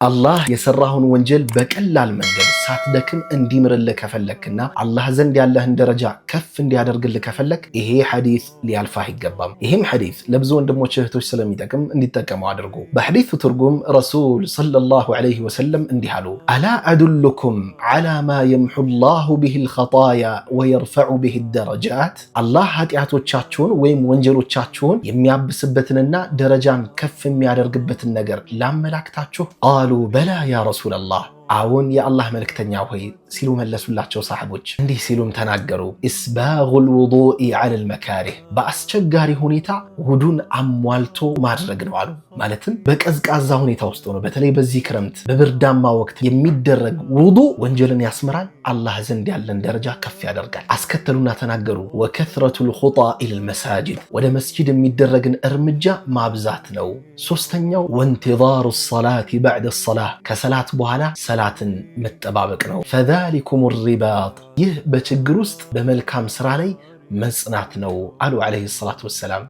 አላህ የሰራኸውን ወንጀል በቀላል መንገድ ሳትደክም እንዲምርልህ ከፈለክና አላህ ዘንድ ያለህን ደረጃ ከፍ እንዲያደርግልህ ከፈለክ ይሄ ሐዲስ ሊያልፋህ አይገባም። ይህም ሐዲስ ለብዙ ወንድሞች እህቶች ስለሚጠቅም እንዲጠቀሙ አድርጉ። በሐዲሱ ትርጉም ረሱል صلى الله عليه وسلم እንዲህ አሉ፣ ألا أدلكم على ما يمحو الله به الخطايا ويرفع به الدرجات። አላህ ኃጢአቶቻችሁን ወይም ወንጀሎቻችሁን የሚያብስበትንና ደረጃን ከፍ የሚያደርግበትን ነገር ላመላክታችሁ? قالوا بلى يا رسول الله፣ አዎን የአላህ መልእክተኛ ሆይ ሲሉ መለሱላቸው። ሳሕቦች እንዲህ ሲሉም ተናገሩ፣ إسباغ الوضوء على المكاره፣ በአስቸጋሪ ሁኔታ ውዱን አሟልቶ ማድረግ ነው አሉ። ማለትም በቀዝቃዛ ሁኔታ ውስጥ ሆኖ በተለይ በዚህ ክረምት በብርዳማ ወቅት የሚደረግ ውዱ ወንጀልን ያስምራል፣ አላህ ዘንድ ያለን ደረጃ ከፍ ያደርጋል። አስከተሉና ተናገሩ፣ وكثرة الخطى إلى المساجد፣ ወደ መስጂድ የሚደረግን እርምጃ ማብዛት ነው። ሶስተኛው وانتظار الصلاة بعد الصلاة፣ ከሰላት በኋላ ሰላትን መጠባበቅ ነው። فذلكم الرباط፣ ይህ በችግር ውስጥ በመልካም ስራ ላይ መጽናት ነው አሉ عليه الصلاة والسلام።